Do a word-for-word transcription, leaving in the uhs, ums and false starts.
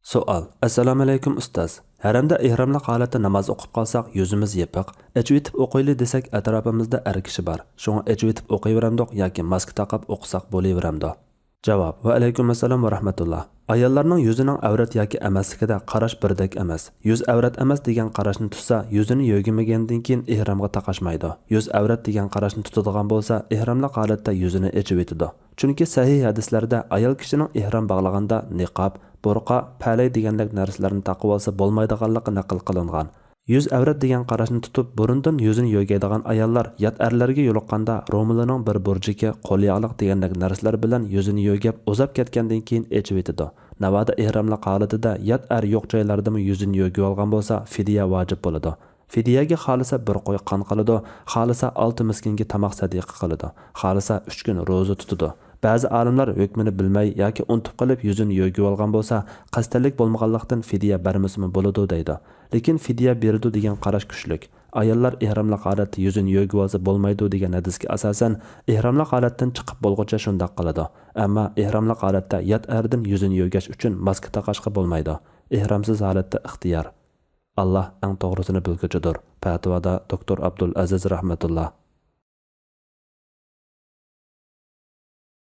سوئال. ئەسسالامۇئەلەيكۇم ئۇستاز. ھەرەمدە ئېھراملىق ھالەتتە ناماز ئوقۇپ قالساق، يۈزىمىز يېپىق. ئېچىۋېتىپ ئوقۇيلى دېسەك، ئەتراپىمىزدا ئەر كىشى بار. شۇڭا ئېچىۋېتىپ ئوقۇيۋېرەمدۇق ياكى ماسكا تاقاپ ئوقۇساق بولۇۋېرەمدۇ؟ جاۋاب. ۋەئەلەيكۇم ئەسسالام ۋە رەھمەتۇللا. ئاياللارنىڭ يۈزىنىڭ ئەۋرەت ياكى ئەمەسلىكىدە قاراش بىردەك ئەمەس. يۈز ئەۋرەت ئەمەس دېگەن قاراشنى تۇتسا، يۈزىنى يۆگىمىگەندىن كېيىن ئېھرامغا تاقاشمايدۇ. يۈز ئەۋرەت دېگەن قاراشنى تۇتىدىغان بولسا، ئېھراملىق ھالەتتە يۈزىنى ئېچىۋېتىدۇ. چۈنكى سەھىھ ھەدىسلەردە ئايال كىشىنىڭ ئېھرام باغلىغاندا نىقاب، بۇرقا، پەلەي دېگەندەك نەرسىلەرنى تاقىۋالسا بولمايدىغانلىقى نەقىل قىلىنغان. يۈز ئەۋرەت دېگەن قاراشنى تۇتۇپ، بۇرۇندىن يۈزىنى يۆگەيدىغان ئاياللار يات ئەرلەرگە يولۇققاندا رومىلىنىڭ بىر بۇرجىكى، قول ياغلىق دېگەندەك نەرسىلەر بىلەن يۈزىنى يۆگەپ، ئۇزاپ كەتكەندىن كېيىن ئېچىۋېتىدۇ. ناۋادا ئېھراملىق ھالىتىدە يات ئەر يوق جايلاردىمۇ يۈزىنى يۆگىۋالغان بولسا، فىدىيە ۋاجىپ بولىدۇ. فىدىيەگە خالىسا بىر قوي قان قىلىدۇ، خالىسا ئالتە مىسكىنگە تاماق سەدىقە قىلىدۇ، خالىسا ئۈچ كۈن روزا تۇتىدۇ. بەزى ئالىملار ھۆكمىنى بىلمەي ياكى ئۇنتۇپ قېلىپ يۈزىنى يۆگىۋالغان بولسا، قەستەنلىك بولمىغانلىقتىن فىدىيە بەرمىسىمۇ بولىدۇ دەيدۇ. لېكىن فىدىيە بېرىدۇ دېگەن قاراش كۈچلۈك. ئاياللار ئېھراملىق ھالەتتە يۈزىنى يۆگىۋالسا بولمايدۇ دېگەن ھەدىسكە ئاساسەن، ئېھراملىق ھالەتتىن چىقىپ بولغۇچە شۇنداق قىلىدۇ. ئەمما ئېھراملىق ھالەتتە يات ئەردىن يۈزىنى يۆگەش ئۈچۈن ماسكا تاقاشقا بولمايدۇ. ئېھرامسىز ھالەتتە ئىختىيار. ئاللا ئەڭ توغرىسىنى بىلگۈچىدۇر. پەتىۋادا دوكتور ئابدۇل ئەزىز رەھمەتۇللا.